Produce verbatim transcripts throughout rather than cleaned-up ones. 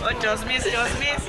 Oh, Josmis, Josmis.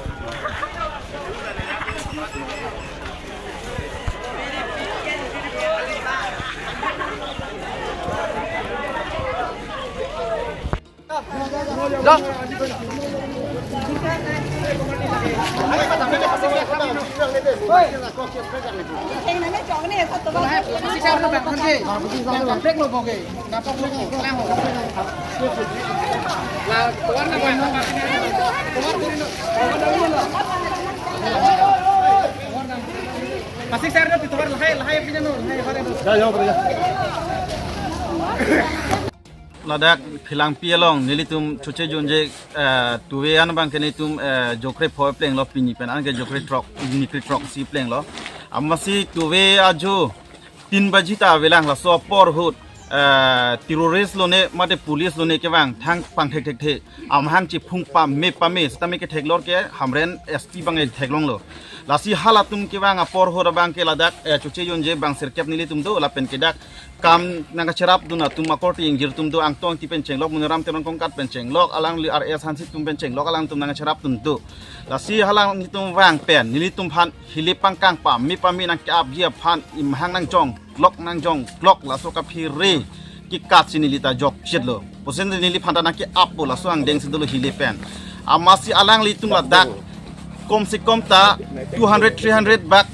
Ladak Phelangpi along nelitum Choche Jonje, eh, tuve an abangke nelitum, eh, jokre phoi plenglo pini pen anke jokre throk, nikri throksi plenglo. Amatsi tuve ajo tin baji ta avelang, laso apor ahut, eh, terrorist lone mate police lone kevang thang pangthek thekthe, amahang chephung pame pame, sitame ketheklor ke Hamren S P abang theklonglo. Lasi halatum kevang apor ahut abangke ladak, eh, Choche Jonje bang sirkep nelitum do, lapen ke dak kam nangkacherapdun atum akorte ingjir atum do, Angtong Engti pen chenglok, Moniram Teron Kongkat pen chenglok, alangli R S Hansit atum pen chenglok, alangtum nangkacherapdun do. Lasi halanglitum vang pen nelitum aphan hile pangkang pame pame nangke-apji aphan imahang nangjong klok nangjong klok, laso kaphere kekat si neli ta jokchitlo. Pusi neliphan ta nangke-appo, laso angdeng si dolo hile pen. Amatsi alanglitum ladak kom se kom ta two hundred, three hundred bak,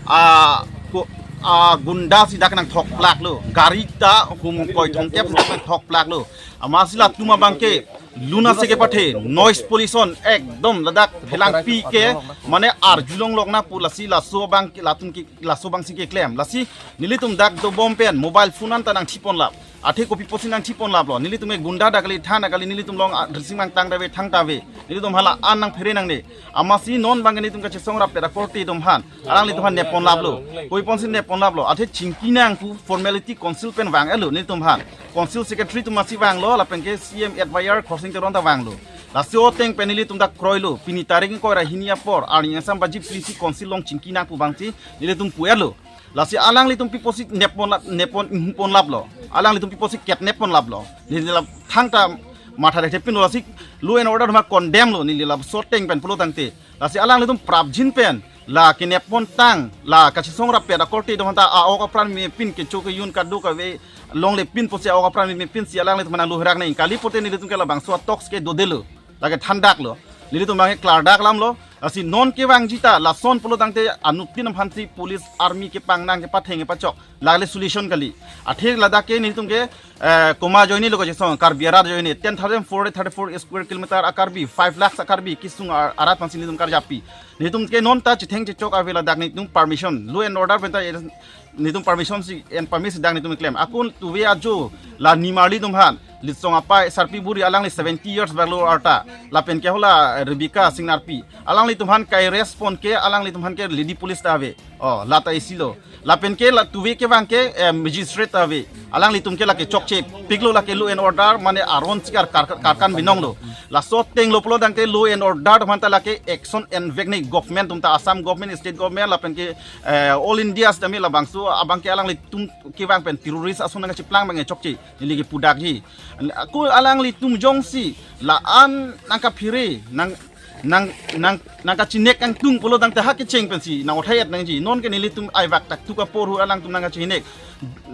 ah, ko-, ah, gunda si dak nangthokplaklo. Gari ta hum koi thomkep nangthokplak lo. Amatsi latum abangke lun ase kepathe, noise pollution ekdom ladak Phelangpi ke mane arjulong lok na pu, lasi laso abangke latum ke, laso abangsi keklem. Lasi nelitum dak dobom pen mobile phone anta nangthipon lap. Athe kopi pusi nangthipon laplo? Nelitum ke gunda dak kali, than dak kali, nelitum along, ah, drising mang tang ta ave, thang ta ave. Nelitum hala an nangphere nangne. Amatsi non abang nelitum kachesong rapet akorte atum aphan, alanglitum aphan neppon laplo. Kopi pusi neppon laplo? Athe chingki nang pu formality council pen vang-etlo nelitum aphan. Council secretary atum amatsi vanglo, lapen ke C M advisor Khorsing Teron ta vanglo. Lasi o ateng pen nelitum dak kroilo, pini tarik ingkoi ra hini apor, arni ingsam baji phli si council along chingki nang pu abangsi nelitum pu-etlo. Lasi alanglitum pi pusi neppon lap, neppon ingpon laplo? Alanglitum pi pusi kidnap pon laplo? Neli la thangta matha thekthe pinlo. Lasi law and order atum condemn lo neli laso ateng pen pulo tangte. Lasi alanglitum prapjin pen la keneppon tang, la kachesong rapet akorte atum aphanta a-ok apran mepin, kecho kejun kadokave longle pin pusi a-ok apran mepin si alanglitum aphan nanglo herak nang. Kali pute nelitum ke labangso a-talks ke dodelo, lake thandaklo. Nelitum abang ke klardak lamlo. Lasi non kevangji ta lason pulo tangte anuttin aphansi police army kepang nang, kepatheng kepachok, lale solution kali. Athe ladak ke nelitum ke, eh, komat ajoinelo kachesong, Karbi arat ajoine, ten thousand four hundred thirty-four square kilometer a-Karbi, five lakhs a-Karbi kesung ar-, arat aphansi nelitum karjapi. Nelitum ke non ta chetheng chechok ave ladak, nelitum permission, law and order pen ta nelitum permission si en permit si dak nelitum klem. Ako tuve ajo la nimarli atum aphan, Litsong apai, Sarpi Buri, alangli seventy years bak lo arta, lapen ke hala Rebecca Singnarpi, alanglitum aphan ke-arrest pon ke, alanglitum aphan ke lady police ta ave. O, la ta isi lo. Lapen ke la tuve kevang ke, eh, magistrate ta ave. Alanglitum ke lake chokche piklo, lake law and order mane aron chikar kar, karkan binong lo. Laso ateng lo pulo tangte law and order atum aphanta lake action envek ne government atum ta, Assam government, state government, lapen ke, eh, all India sitame labangso abang ke alanglitum kevang pen terrorist ason nangkachiplang abang chokche, neli ke pudakji. Ako alanglitum jongsi la-an nangkaphere, nang, nang, nang, nangkachinek nangtung pulo tangte ha kecheng pensi nang-othai-et nangji. Non ke nelitum aivak taktuk apor hu alangtum nangkachinek,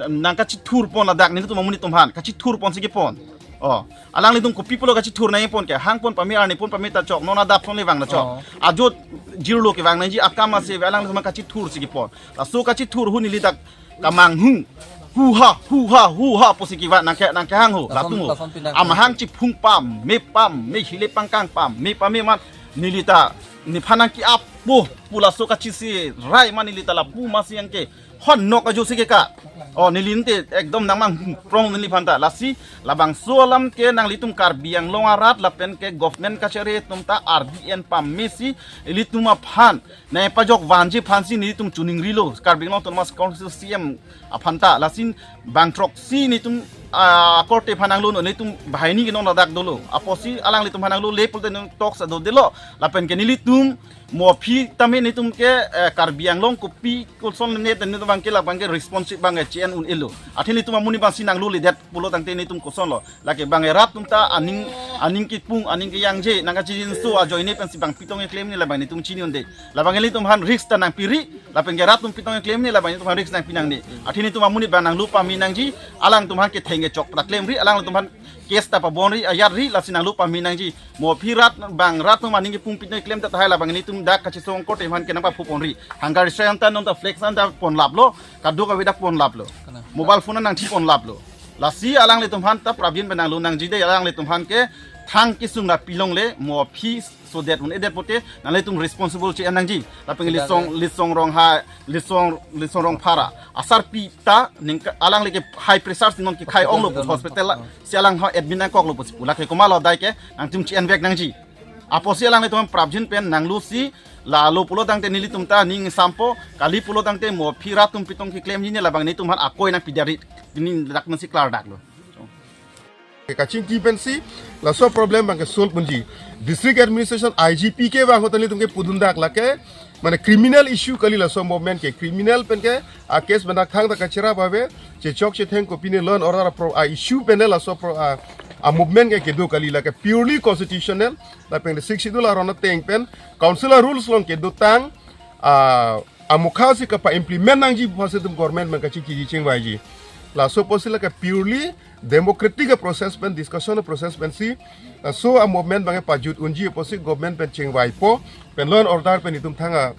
nangkachithur pon ladak nelitum amonit atum aphan, kachithur ponsi kepon. O, alanglitum kopi pulo kachithur nangji pon ke, hang pon pame, arni pon pame ta chok, non adap son le vang ta chok. O. Ajo jirlo kevang nangji, akam ase ave, alanglitum aphan kachithur si kepon. Laso kachithur hu neli dak kamang hu, hu ha, hu ha, hu ha pusi kevan nangke, nangkehang ho, lason, latum ho. Lason pinang. Amahang chiphung pame pame, hile pangkang pame pame amat neli ta nephan nangke-appo pu laso kachisi rai amat neli ta lapu amatsi yang ke hon nok ajo si keka. O, neli ante ekdom nangmang prong neliphan ta. Lasi labangso alam ke nanglitum Karbi Anglong arat lapen ke government kachari atum ta ardi en pamesi ilitum aphan nangpajok vanji aphansi nelitum chiningrilo, Karbi Anglong Autonomous Council C M aphan ta. Lasi bang throksi nelitum, ah, korte aphan nanglo, nelitum banghini ke non ladak dolo. Apotsi alanglitum aphan nanglo le pulote non talks ta dodelo. Lapen ke nelitum mo aphi tame nelitum ke, eh, Karbi Anglong kopi koson ne te nelitum abang ke labang ke responsive abang ke chi-en un-elo. Athe nelitum amonit abangsi nanglo ledet pulo tangte nelitum kosonlo? Lake bang rat atum ta aning, aning kipung, aning keyangje, nangkachingjinso ajoine pensi bang pitong keklem ne labang nelitum chini un-e. Labang nelitum aphan risk ta nangpiri, lapen ke rat atum pitong keklem ne labang nelitum aphan risk nangpi nangne. Athe nelitum amonit abang nanglo pame nangji, alangtum aphan ketheng kechok ta klemri, alangtum aphan case ta pabonri, ayatri, lasi nanglo pame nangji. Mo aphi rat, bang rat atum aning kipung pitong keklem ta tahai labang nelitum dak kachesong korte aphan ke nangpaphu ponri. Hunger strike anta non ta flex anta pon laplo, kadokave dak pon laplo. Kana? Mobile phone nangthi pon laplo. Lasi alanglitum aphan ta prapjin pen nanglo nangji dei, alanglitum aphan ke thang kesung na pilongle, mo aphi sodet un-edet pote nanglitum responsible chi-en nangji. Lapen ke Litsong, Litsong Ronghang, Litsong, Litsong Rongphar asarpi ta ningka, alangli ke high pressure si non kekhai onglo pu hospital la, si alang ha admit nangkoklo pusi pu. Lake komatlo dei ke nangtum chi-envek nangji. Apotsi alanglitum prapjin pen nanglosi, lalo pulo tangte nelitum ta ning sampo, kali pulo tangte mo aphi rat atum pitong keklemji ne labang nelitum aphan akoi nangpidari, pini dak amatsi klardaklo. Kachingki pensi laso problem abang ke solve unji. District Administration I G P kevang ahut nelitum ke pudundak, lake mane criminal issue kali laso movement ke, criminal pen ke a case benak thang ta kachira babe, chechok chetheng kopine law and order a pro-, a issue pen laso pro-, a, a movement ke kedo kali, lake purely constitutional, lapen Sixth Schedule aron ateng pen council a rules along kedotang, a, amokha si kapa-implement nangji aphansi nelitum government pen kachingkiji chingvaiji. Laso apotsi lake purely democratic a process pen, discussion a process pensi, laso a movement abang ke pajut unji apotsi government pen chingvaipo, pen law and order pen itum thang a,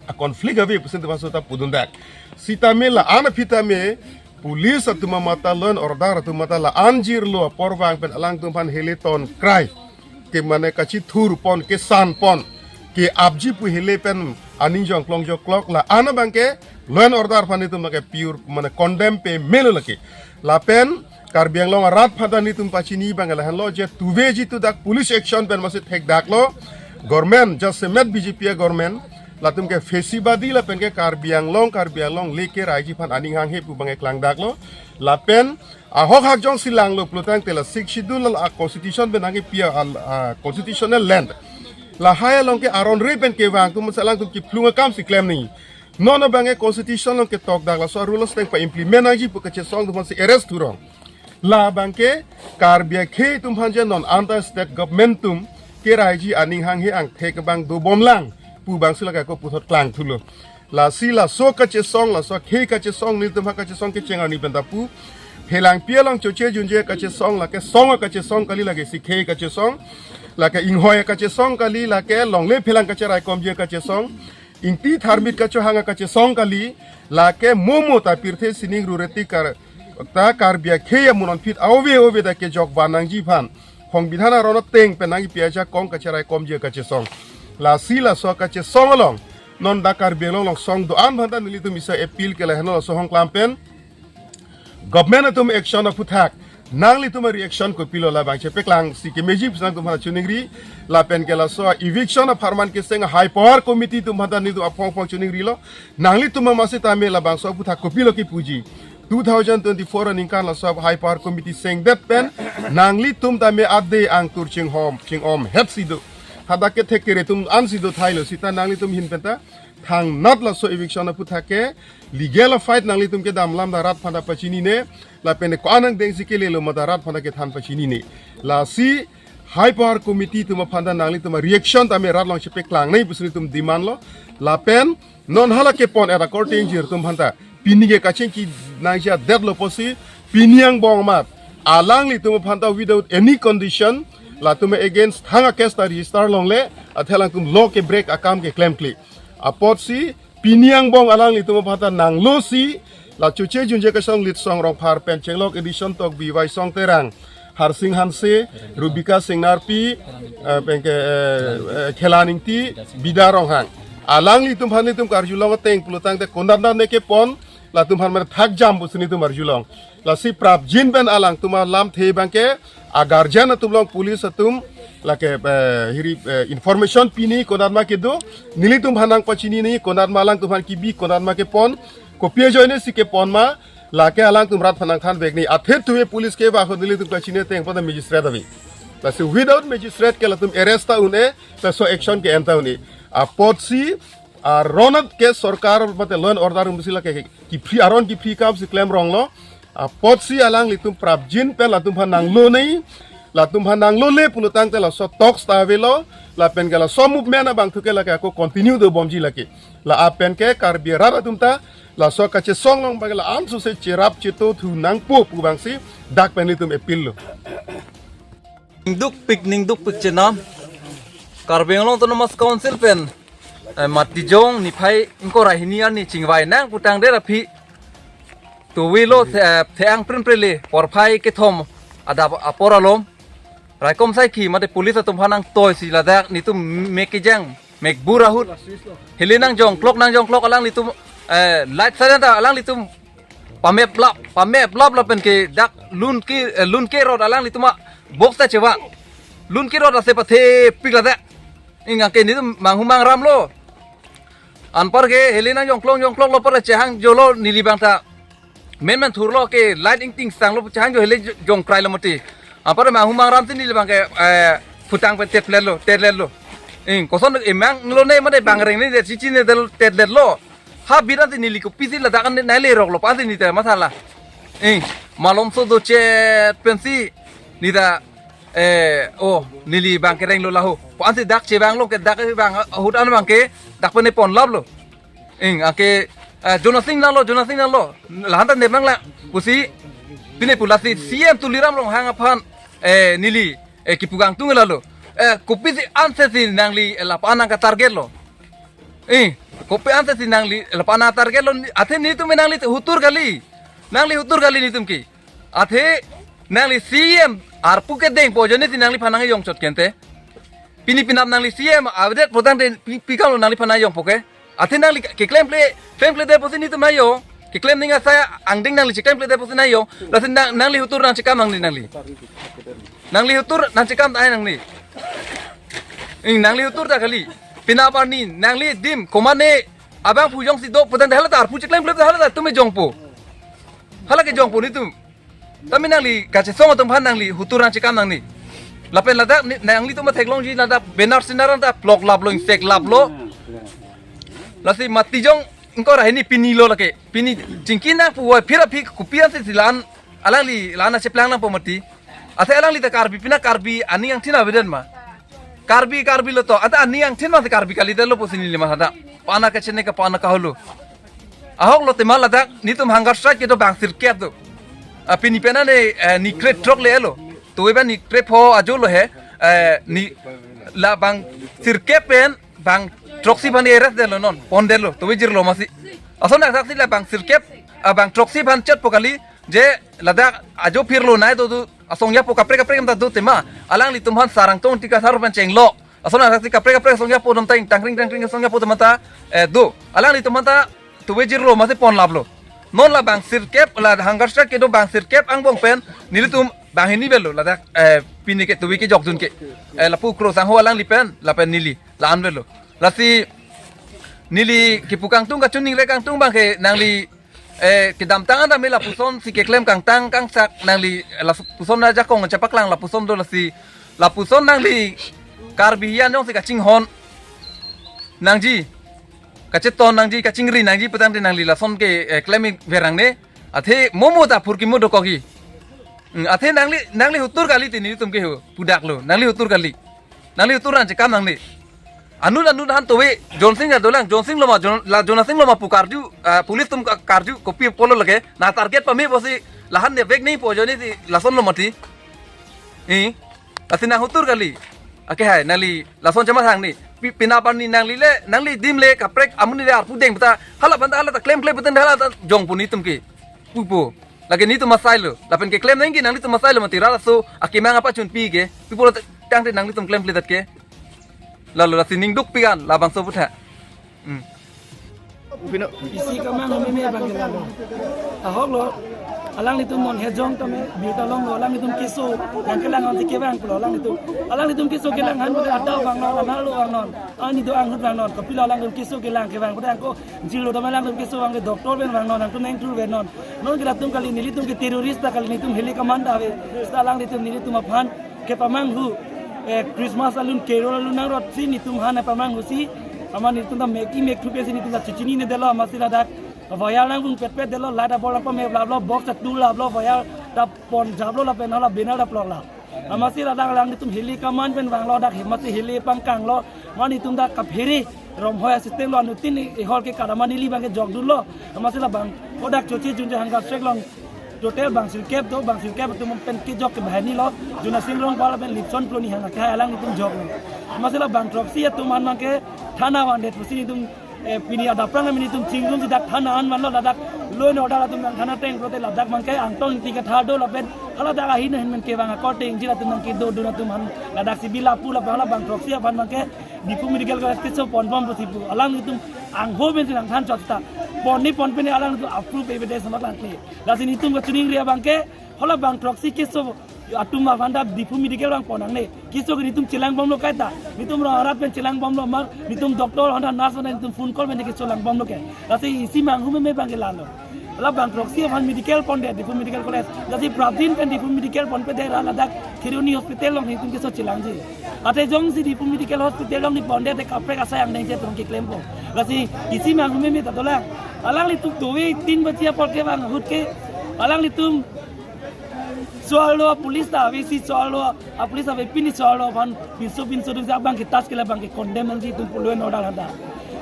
a conflict ave pusi nelitum laso ta pudundak. Sitame la-an aphi tame, police atum amat ta, law and order atum amat ta la-an jirlo apor vang pen alangtum aphan hele tonkrai, ke mane kachithur pon, kesan pon, ke-apji pu hele pen aning jongklong jongklok la-an abangke law and order aphan nelitum lake pure mane condemn pame lo lake. Lapen Karbi Anglong arat aphan ta nelitum pachini abang lahenlo je tuve ji tu dak police action pen masi thekdaklo. Government jasemet B J P a-government latum ke fesi badi lapen ke Karbi Anglong, Karbi Anglong le keraiji aphan aning hanghe pu abang eklangdaklo. Lapen ahok hak jongsi langlo pulotangte la Sixth Schedule la constitution pen nangkepi a, a constitutional land. Lahai along ke aron re pen kevang atum si alangtum kiplung akam si klem nangji. Non abangke constitution along ketokdak laso a-rule laso ateng pa-implement nangji pu kachesong atum aphan si arrest thurong. La abangke Karbi akhei atum aphan je non anta state government atum keraiji aning hanghe angthek abang dobomlang pu abang si lake ako puthot klangthulo. Lasi laso kachesong, laso akhei kachesong, nelitum aphan kachesong kecheng arni pen ta pu. Phelangpi along choche junje kachesong, lake song kachesong kali, lake si khei kachesong, lake inghoi kachesong kali, lake longle phelang kacheraikomji kachesong, ingti tharmit kachohang kachesong kali, lake momo ta pirthe sining rureti kar ta Karbi akhei amunon phit ove ove ta kejok van nangji aphan hongbidhan aron ateng pen nangpi ajakong kacheraikomji kachesong. Lasi laso kachesong along non dak Karbi Anglong along song do-an aphan ta nelitum isi appeal ke lahenlo laso ahong klam pen. Government atum action aphuthak nanglitum a-reaction kopilo labang chepeklang si kemeji pu nangtum aphan choningri. Lapen ke laso eviction apharman keseng high power committee atum aphan ta nelitum aphong aphong choningrilo. Nanglitum amat sitame labangso aphuthak kopilo kipuji. Two thousand twenty-four aningkan laso high power committee sengdet pen nanglitum tame ade angtur chinghom chingom het si do. Hadak kethek kere atum an si do thailo sita nanglitum ahin pen ta thangnat laso eviction aphuthak ke legal fight nanglitum kedam alam ta rat aphan ta pachinine. Lapen ko-an angdeng si kelelo ma ta rat aphan ta kethan pachinine. Lasi high power committee atum aphan ta nanglitum a-reaction tame rat along chepeklang nangji pusi nelitum demand lo. Lapen non hala kepon-et akorte ingjir atum aphan ta pini ke kachingki nangji adet lo pusi pini angbong amat alanglitum aphan ta without any condition latum against thang a-case ta register longle, athe alangtum law ke break akam ke klemkle. Apotsi pini angbong alanglitum aphan ta nanglosi la choche junje kachesong Litsong Rongphar pen Chenglok Edison Tokbi, Waisong Terang, Harsing Hanse, Rubika Singnarpi, eh, penke, eh, eh, Khelan Ingti, Bida Ronghang. Alanglitum aphan nelitum karjulong ateng pulotangte konatne kepon, latum aphan mane thakjam pusi nelitum arjulong. Lasi prapjin pen alangtum alamthe abangke a-guardian atum along police atum lake, eh, hiri, eh, information pini konatma kedo, nelitum aphan nangpachinine konatma alangtum aphan kibi konatma kepon, kopi ajoine si kepon ma, lake alangtum rat aphan nangthanvekne. Athe tuve police ke ba ahut nelitum kachini ateng pada magistrate ave. Lasi without magistrate ke latum arrest ta un-e, laso action ke-en ta un-e. Apotsi aronat ke sorkar mate law and order musi lake kiphri aron kiphri akam si klemronglo. Apotsi alanglitum prapjin pen latum aphan nanglone, latum aphan nanglole pulotangte laso talks ta avelo, lapen ke laso movement abangthu ke lake ako continue dobomji lake. La-an pen ke Karbi arat atum ta laso kachesong along abang la-an suse cherap chethu nangpo pu abang si dak pen nelitum appeal lo. Ningdukpik, ningdukpik chenam. Karbi Anglong Autonomous Council pen, eh, Matijong niphai ingkoi ra hini arni chingvai nang putangdet aphi tuve lo the-, eh, the-ang prinprele porphai kethom adap apor alom. Raikom saikhi mate police atum aphan nangtoisi ladak nelitum mek kejang, mek bur ahut. Hili nangjongklok, nangjongklok alanglitum, eh, light siren ta alanglitum pameplap, pameplap lapen ke dak lun ke, eh, lun kerot alanglitum a-box ta chevang. Lun kerot ase pathepik ladak. Ingke nelitum manghu mangram lo. Anpar ke hili nangjongklok, jongklok lo par chehang jolo neli abang ta. Menmen thurlo ke light ingting sanglo chehang jo hili jongkrai lo mati. Anpar manghu mangram si neli abang ke, eh, phutang pen tetlet lo, tetlet lo. Ing, koson emang lo ne mate bangreng ne chichi ne del tetlet lo. Ha bit ansi neli kopisi ladak an nanglerok lo pa ansi neli ta matha la. Eh, malomso dochet pensi neli ta, eh, oh, neli abang kereng lo laho. Pa ansi dak chevang lo ke dak abang ahut an abang ke dak pen ponlap lo. Eh, anke, eh, Jonasing nanglo, Jonasing nanglo. Lahan ta nepnang la pusi pine pu lasi C M Tuliram Ronghang aphan, eh, neli, eh, kipu kangtung lalo. Eh, kopisi ansi si nangli, eh, lapu-an nangkatarget lo. Eh, kopi ansi si nangli lapu-an nangtarget lo, athe nelitum nangli hutur kali. Nangli hutur kali nelitum ke. Athe nangli C M arpu kedengpo ajoine si nangliphan nangjongchot kente. Pini penap nangli C M avedet putangte pi, pi kam lo nangliphan nangjongpo ke. Athe nangli keklem ple, klem ple det pusi netum nangjo. Keklem ning asai angdeng nangli cheklem ple det pusi nangjo. Lasi nang, nangli hutur nangchekam nangne nangli. Nangli hutur nangchekam ta ai nangne. Ing nangli hutur ta kali. Pini arni nangli adim komatne abangphu jongsi do putangte hala ta arpu cheklem ple hala ta tumi jongpo. Hala ke jongpo netum. Tame nangli kachesong atum aphan nangli hutur nangchekam nangne. Lapen ladak ni, nanglitum theklongji ladak banner sinar ta plok laplo, ingsek laplo. Lasi mati jong ingkoi ra hini pini lo lake. Pini chingki nangpu wa phira phi kopi ansi si la-an alangli la-an cheplang nangpo mati. Athe alangli ta Karbi pina Karbi aning angthin avedet ma. Karbi Karbi lo to. Ata aning angthin ma si Karbi kalidet lo pusi neli ma hada. Pana kachene ka pana kaholo. Ahok lo tema ladak netum hunger strike kedo bang sirkep do. Ah, pini pena ne, eh, ni kre throk le-lo. Tuwe ba ni kre pho ajo lo he. Eh, ni la bang sirkep pen bang throksi aphan arrest detlo non. Pondetlo. Tuwe jirlo masi. Ason dak saksi la bang sirkep, ah, bang throksi aphan chetpo kali. Je ladak ajo phirlo nai do do. Asong yapo kaprek kaprek ta do tema. Alanglitum aphan sarang tong tika sar pen chenglo. Ason dak saksi kaprek kaprek asong yapo dam ta ingtangring tangring asong yapo tema ta, eh, do. Alanglitum aphan ta tuwe jirlo masi pon laplo. Non la bang sirkep la hunger strike kedo bang sirkep angbong pen nelitum bang hini avelo ladak, eh, pini ke tuwe kejokdun ke. Eh, lapu Kro Sangho alangli pen lapen neli la-an avelo. Lasi neli kipu kangtung kachiningri kangtung abang ke nangli, eh, kedamtang anta me lapuson si keklem kangtang kangsak nangli, eh, lapuson ajakong chepaklang lapuson do lasi lapuson nangli Karbi hian jongsi kachinghon nangji, kacheton nangji, kachingri nangji putangte nangli lason ke, eh, klem verang ne. Athe momo ta phurkimo dokokji. Hmm, athe nangli, nangli hutur kali tini tum ke ho, pudak lo, nangli hutur kali. Nangli hutur nangchekam nangne. Anut anut han tuwe, Jonsing ya dolang, Jonsing lo ma, Jon-, la Jonasing lo ma pu karju, ah, police atum ka-, karju, kopi pulo lake, na target pame pusi, la-an ne bag nangpo joni si, lason lo mati. Eh, lasi nang hutur kali. Ake hai, nangli, lason chama thang ni. Pi-, pini arni nangli le, nangli adim le, kaprek, amonit le, arpu deng peta, hala aphan ta, hala ta klem klem peta, hala ta jongpo netum ke. Pupo. Lake netum asai lo. Lapen keklem nangji nanglitum asai lo mati ra laso akemang apachunpi ke. Pupo lo tangte nanglitum klem kledet ke. Lalo lasi ning dukpik an labangso aphuthak. Hmm. Pino. Isi kemang meme abang ke lalo. Ahok lo. Alanglitum non hejong tame birta longlo alanglitum keso. Nangkelang ansi kevang pulo alanglitum. Alanglitum keso kelang han pulo adau vangnon, analo vangnon. Ani do-an ahut vangnon. Kopilo alanglitum keso kelang kevang pulo ako. Jirlo tame alanglitum keso vang ke doctor pen vangnon, nangtum neng tur pen non. Non ke latum kali nelitum ke terrorist ta kali netum heli command ave. Seta alanglitum nelitum aphan kepamanghu, eh, Christmas alun carol alun nangrotsi netum aphan pamanghusi. Amat netum ta mek-i mekthu pensi netum ta chichinine detlo amatsi ladak. Wire nangvung petpet detlo, light abol nangpamep laplo, box ta tul laplo, wire ta pon japlo lapen hala banner ta plok lap. Amatsi ladak alanglitum heli command pen vanglo dak amatsi heli pangkanglo. Amat netum dak kaphere romhoi asystem lo anuttin ihol ke kadama neli abang ke jokdunlo. Amatsi labang kodak choche junje hunger strike along total bang sirkep do, bang sirkep atum pen kejok ke bahani lo. Jonasing Rongphar pen Lipson Ploni hang ke alanglitum joklo. Amatsi labang throksi atum aphan abang ke thana vandet pusi netum, eh, pini adap prang netum chingrumsi dak thana an vanlo ladak law and order atum nang thana teng pulote ladak abang ke Angtong Ingti kethar do lapen hala dak ahin ahin men kevang according ji latum nangkedodun atum aphan ladak si bill lapu lapen hala bang throksi aphan abang ke Diphu Medical College keso ponbom pusi pu. Alanglitum angho pensi nangthan chot ta. Pon ni pon pen alanglitum approve evidence mat lang kle. Lasi netum kachiningri abang ke hala bang throksi keso atum aphan ta Diphu Medical abang pon nangne. Keso ke netum chelangbomlo kaita. Netum rong arat pen chelangbomlo ma. Netum doctor aphan ta nurse aphan ta netum phone call pen keso langbomlo ke. Lasi isi manghu meme abang ke lalo. Hala bang throksi aphan medical pondet Diphu Medical College. Lasi prapjin pen Diphu Medical ponpedet ra ladak Kheroni Hospital along netum keso chelangji. Athe jongsi Diphu Medical Hospital along nepondet te kaprek asai angdeng che tong keklempo. Lasi isi manghu meme ta dolang. Alanglitum tuwe tin baji apor kevang ahut ke. Alanglitum so-arlo police ta ave si so-arlo a police ave pini so-arlo aphan pinso pinso dun abang ke tas ke labang ke condemn nangji itum law and order han ta.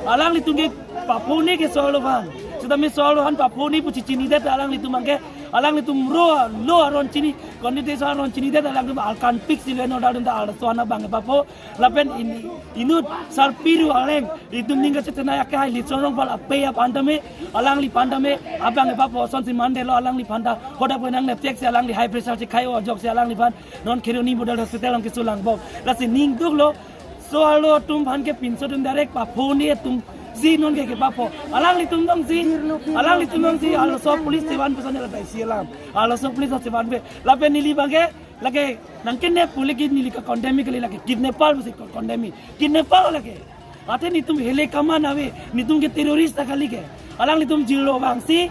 Alanglitum ke paphone ke so-arlo aphan. Seta me so-arlo aphan paphone pu chichinidet alanglitum abang ke alanglitum ro lo aron chini, kondite so aron chinidet alanglitum alkan pik si law and order dun ta arloso ana abang ke papho. Lapen ini inut sarpiru aleng itum ning kachetena ya ke hai Lipson Rongphar apei aphan tame alangliphan tame abang ke papho asonsi mandetlo alangliphan ta hoda pu nangnepchek si alangli high pressure si khai o ajoksi alangliphan non Kheroni Model Hospital along keso langbom. Lasi ning duklo so-arlo atum aphan ke pinso dun direct paphone atum Si non ke kepapo. Alanglitum dong si. Alanglitum dong si. Arloso police chevan pesan la tai si alam. Arloso police chevan pe. Lapen neli abangke lake nangkidnap pu lake neli ke condemn kali, lake kidnapper pusi condemn. Kidnapper lake. Athe netum hele kaman ave. Netum ke terrorist ta kali ke. Alanglitum jilo vangsi.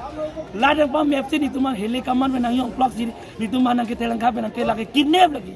Ladang pamep si netum an hele kaman pen nangjong plok si. Netum an nangkethelang kha pen nangke lake kidnap lake.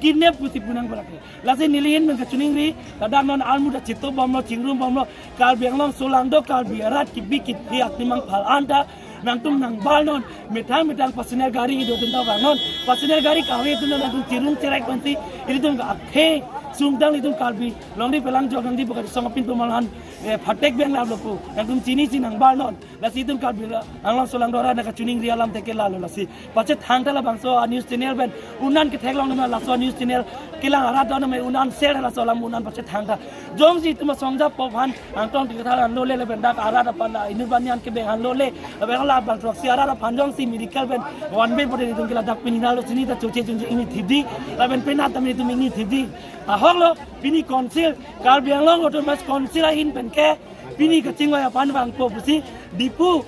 Kidnap pusi pu nang lake. Lasi neli ahin pen kachiningri, ladak non armu ta chito bomlo, chingrum bomlo, Karbi Anglong solangdo, Karbi arat kibi kiti aktimang phal anta, nangtum nang bal non, methang methang personal gari ido tinta bang non, personal gari kave tu nangtum chirung cherek pensi, ilitum ke akhei, sungtang ilitum Karbi, longri pelang jok nangdi buka song apin tu malan, eh, phatek beng lap lopo, nangtum chini si nang bal non. Lasi itum Karbi Anglong solangdo arat nangkachiningri alam teke lalo lasi. Pachethang ta labangso a news channel pen. Un-an ketheklong nama laso news channel. Kelang arat do nama un-an share laso alam un-an pachethang ta. Jongsi itum asong ja pop han. Angtong tingkatha han lole lapen dak arat aphan la inut banyan kebeng han lole. Lapen la bang throksi arat aphan jongsi medical pen. One way pute itum ke ladak pini nalo chini ta choche chunche ingni thipdi. Lapen penap ta itum ingni thipdi. Ahok lo pini council. Karbi Anglong Autonomous Council ahin pen ke. Pini kachingvai aphan vangpo pusi Diphu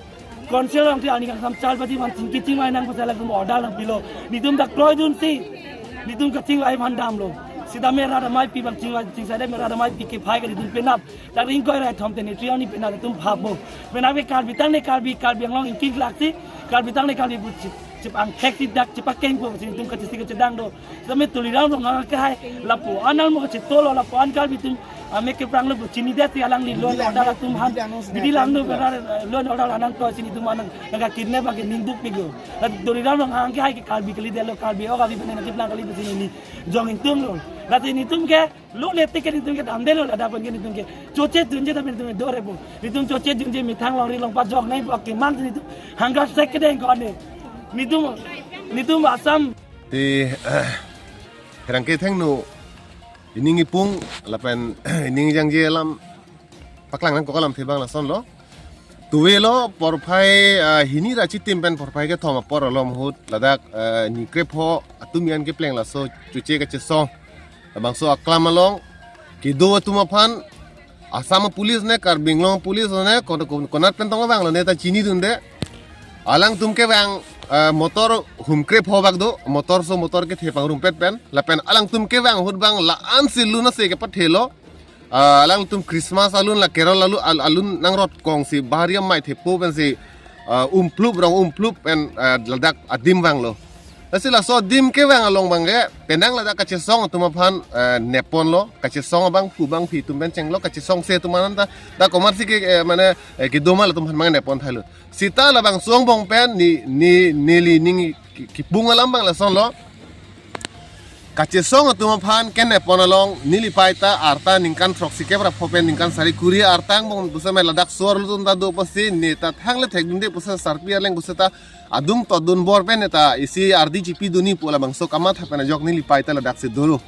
Council along ti ani kangsam chal pati man chingki chingvai nang pasal langsung order nangpilo. Netum dak kroidunsi. Netum kachingvai aphan damlo. Sita me rat amei pi bang chingvai chingsai de me rat amei pi kephai ke netum penap. Dak ring koi rai thom te ni triani penap netum phappo. Penap ke Karbi tang ne Karbi, Karbi Anglong ingkik laksi. Karbi tang ne Karbi bu chip, chip angthek si dak chipakengpo si netum kachisi kachedang do. Sami Tuliram Ronghang ke hai lapu-an almo kachitolo lapu-an Karbi atum ame keprang lo chini det si alangli law and order atum han bidi langno benar law and order anang to chini atum anang nangkakidnap ake ningduk pik lo. La Tuliram Ronghang ke hai ke Karbi kali det lo Karbi ok abi bene nangkeplang kali besi neli jong ingtung lo. La chini atum ke lo le tiket netum ke damde lo ladak pen ke netum ke choche dunje tapi netum ke dore bo. Netum choche dunje methang longri longpat jok nai bo ke man netum hangga sek kedeng ko ne. Netum netum Assam Te, eh, herangke thengno, ining ipung, lapen, ining jangje alam, paklang nangkok alamthe abang lasonlo. Tuwe lo, porphai, eh, hini ra chitim pen porphai kethom apor along ahut, ladak, eh, ni krepho, atum an kepleng laso, choche kachesong. Labangso aklam along, kedo atum aphan, Assam police ne, Karbi Anglong police ne, kon-, kon-, konat pen tong vanglo ne ta chinidunde. Alangtum kevang, eh, motor hum krepho bak do, motor so motor kethe pangrumpet pen, lapen alangtum kevang ahut abang la-an si lun ase kepathelo. Ah, alangtum Christmas alun la Kerala alu-, al-, alun nangrot kongsi bahari amei thepo pensi, ah, umplup rong umplup pen, ah, ladak adim vanglo. Lasi laso adim kevang along abangke, penang ladak kachesong atum aphan, eh, nepponlo, kachesong abangphu abangphi atum pen chenglo, kachesongse atum an ta, dak komatsi ke, eh, mane, eh, kedo ma latum aphan abang neppon thailo. Sita labangso angbong pen, ni, ni, neli ning ki-, kipung alam abang lasonlo. Kachesong atum aphan keneppon along, neli pei ta arta ningkan throksi kep ra pho pen ningkan sari kuri arta angbong pusi me ladak so arlo atum ta do pusi, ne ta thangle thekdunde pusi sarpi arleng pusi ta, adung todun bor pen ta isi ardi chipidunji pu labangso kamatha pen ajok neli pei ta ladaksi dolo.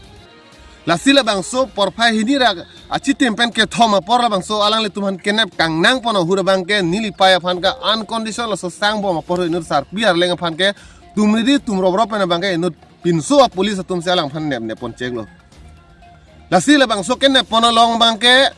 Lasi labangso porphai hini ra achitim pen kethom apor labangso alanglitum aphan kenep kangnangpon ahut abangke neli pei aphan ke unconditional laso sangbom apor inut sarpi arleng aphan ke tumridi tumroprop pen abangke inut pinso a police atumsi alangphan nep neppon cheklo. Lasi labangso keneppon along abangke,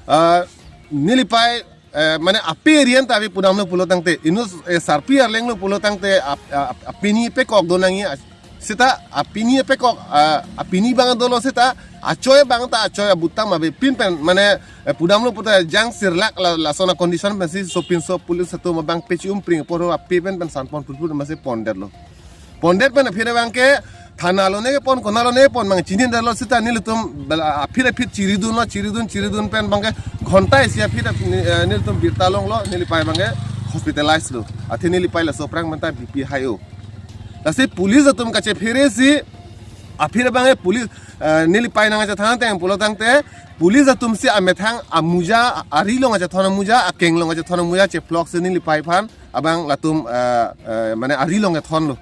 ah, neli pei eh, mane ape rian ta ape pudamlo pulo tangte, inut, eh, sarpi arlenglo pulo tangte, ap-, ap-, apini pekok do nangji, ah, seta apini pekok, ah, apini abang dolo seta, achoi abang ta achoi abutam avepin pen, mane, eh, pudamlo puta jang sirlak la, lason a condition pensi sopinso police atum abang pechi umpring apor ape pen pen sanpon pulpul masi pondetlo. Pondet pen aphi abangke thana alone kepon, kona alone kepon, mang chinidetlo seta nelitum bela aphi aphi chiridunlo, chiridun, chiridun pen abangke ghonta isi aphi, eh, nelitum birta longlo, neli pei abangke hospitalize lo. Athe neli pei laso aphrang pen ta B P high o. Lasi police atum kachephere si aphi abangke police, eh, neli pei nangkachethan ateng pulo tangte police atumsi amethang amuja, ari along kachethon amuja, akeng along kachethon amuja cheploksi neli pei aphan abang latum, eh, eh, mane ari along kethonlo.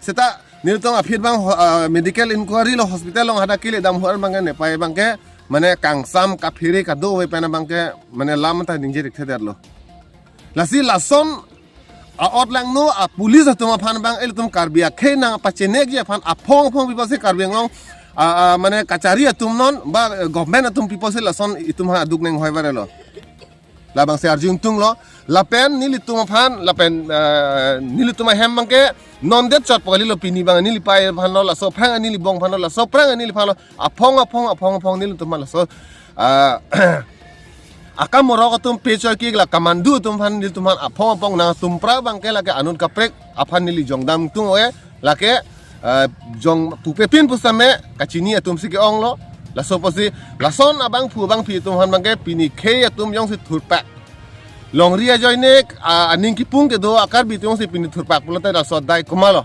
Seta nelitum aphi abang ho-, ah, medical inquiry lo hospital along hadak kele dam ho-an abangke ne pei abangke mane kangsam kaphere kadokave pen abangke mane lam ta ningje dik thedetlo. Lasi lason a-ot langno a police atum aphan abang ilitum Karbi akhei nangpachinekji aphan aphong aphong piposi Karbi Anglong, ah, ah, mane kachari atum non ba, eh, government atum piposi lason itum ha aduk neng hoi varelo. Labangsi arjung tunglo, lapen nelitum aphan, lapen, eh, nelitum ahem abangke non det chot pu kalilo, pini abang nelipei aphanlo, laso aphrang nelibong aphanlo, laso aphrang neliphanlo, aphong aphong aphong aphong nelitum aphan laso, ah, akam morok atum pechoi kik la kamandu atum aphan, nelitum aphan aphong aphong nangtum pra abangke lake anut kaprek aphan neli jongdam tung-e, lake, eh, jong pupe pin pusitame kachini atum si ke-onglo. Laso apotsi lason abangphu abangphi atum aphan abangke pini khei atum jongsi thurpak, longri ajoine, ah, aning kipung kedo a-Karbi atum jongsi pini thurpak pulote laso adai komatlo.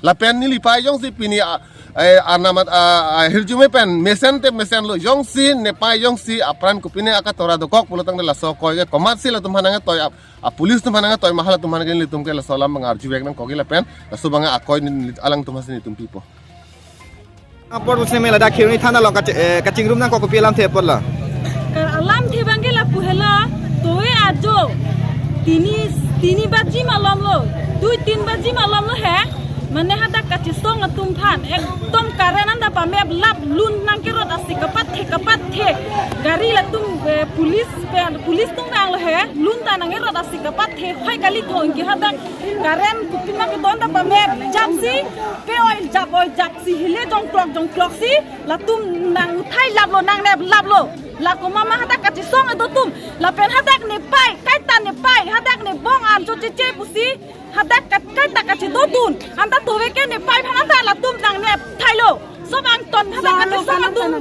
Lapen nelipei jongsi pini, ah, eh, arnamat, ah, ah, hirjume pen mesen te mesenlo, jongsi nepei jongsi apran kopine akatora dokok pulotangte laso akoi ke komatsi latum aphan nangtoi ap-, a-police atum aphan nangtoi ma, halatum aphan ke nelitum ke laso alam abang arjuvek nangkokji lapen laso abang akoi neli alangtum aphansi nelitum pipo. Apor pusitame ladak Kheroni thana along kachi-, eh, kachingrum nangkok, kopi alamthe apotlo? Ka alamthe abangke lapu helo, towe ajo tini, tini baji malomlo, dui tin baji malomlo he, mane hadak kachesong atum aphan ekdom current anta pamep, lap lun nangkerot asi kapathe kapathe, gari latum, eh, police pen, police atum vanglo he, lun ta nangkerot asi kapathe, hoi kali ko, anke hadak current kopima kedon ta pamep, japsi, pe-oi jap-oi japsi, hile jongklok jongkloksi latum nang uthai laplo, nangnep laplo. La komat ma hadak kachesong edo atum, lapen hadak nepei, kaita nepei, hadak nebong arjo cheche pusi, hadak kat-, kaita kachedodun anta towe ke nepei aphan anta latum nangnepthailo. Sob angton hadak kachesong atum,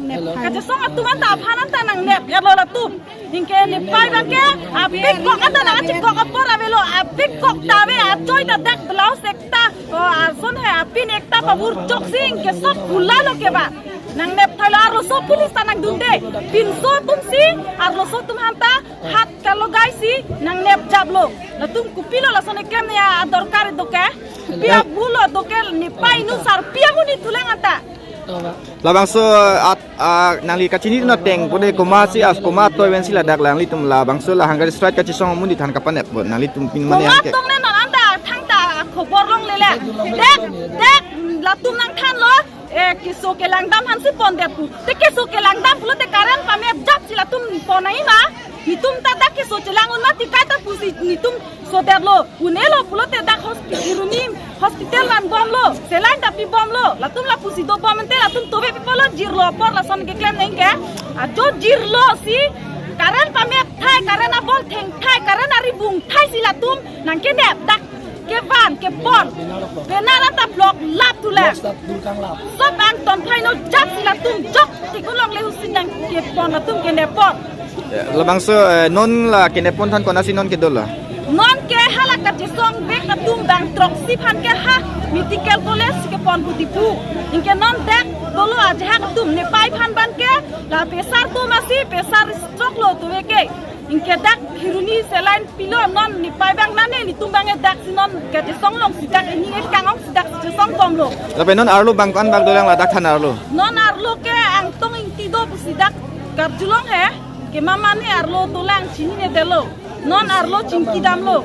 kachesong atum anta aphan anta nangnep, yalo latum. Anke nepei abangke apik kok anta nangchikok apor avelo, apik kok ta ave, achoi ta dak blouse ekta, o, ason he apin ekta pavur choksi, anke sob pulalo keba. Nangnepthailo, arloso police ta nangdunde. Pinso atumsi arloso atum aphan ta hat kalogaisi nangnep japlo. Latum kopilo lason eklem ne adorkar doke. Pi abulo doke nepei nu sar pi amonit thulang anta. Labangso at, ah, nangli kachinidun ateng pute komatsi, as komat atoi pensi ladak nanglitum labangso la hunger strike kachesong amonit aphan kapanep bo nanglitum pin mane komat anke. Tong ne non anta thangta khobor longlelo. Dek, dek, latum nangthanlo, eh, keso kelangdam aphansi pondet pu. Te keso kelangdam pulote current pamep japsi latum pon nangji ma. Netum ta dak keso chelang un ma, ti kaita pusi netum sodetlo. Un'elo pulote dak hospi-, Kheroni hospital vanbomlo, saline ta pibomlo. Latum lapusi dobom ante latum towe pipolo, jirlo apor lason keklem nangke. Ajo jirlosi current pamepthai, current abol thengthai, current ari bungthaisi latum nangkenep, dak kevan kepon. Penara ta block lap thulang. Sob angton phai no japsi latum jok tikulong le husi nangkepon, latum kenepon. Ya, labangso, eh, non la kenepon than konatsi non kedolo? Non ke hala kachesong bek atum bang throksi aphan ke ha medical college kepon pu Diphu. Anke non dak dolo ajahak atum nepei aphan abangke la pressure atum asi, pressure stroke lo towe ke. Anke dak Kheroni saline pilo, non nepei abang nane, netum abang daksi non kachesong alongsi dak ini ekang alongsi dak chesongbomlo. Lapen non arlo bang ko-an bak dolang ladak thana arlo? Non arlo ke Angtong Ingti do pusi dak karjulong he. Ke mama ne arlo dolang chininedetlo. Non arlo chingkidamlo.